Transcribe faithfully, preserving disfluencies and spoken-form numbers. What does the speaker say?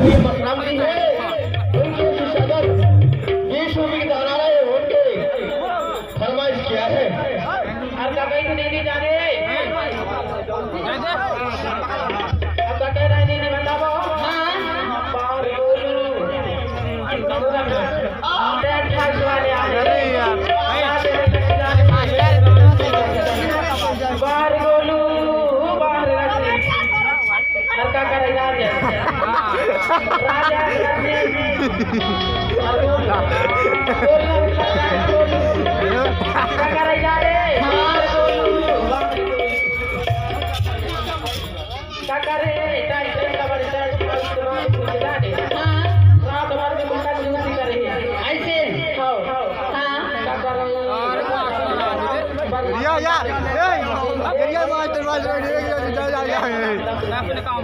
ये मकराम नहीं है, उनके शिष्य अगर बीस रुपये की दाना रहे, उनके फरमाइश क्या है? अरे काका, ये तो नहीं, नहीं जाने। अब काका, नहीं, नहीं, नहीं बताओ। हाँ। बाहर बोलू। बैठा वाले आ गए। अरे यार। बाहर बोलू, बाहर। लड़का का इलाज है। राजा, राजा। लड़का का इलाज है। का करे? टाइम, टाइम का बड़े time, time, time, time, time. हाँ। रात भर में कुत्ता की ड्यूटी करे। ऐसे? हाँ। हाँ। का करे? या, या, ए, या, मास्टर, मास्टर, या, या, या, या, या।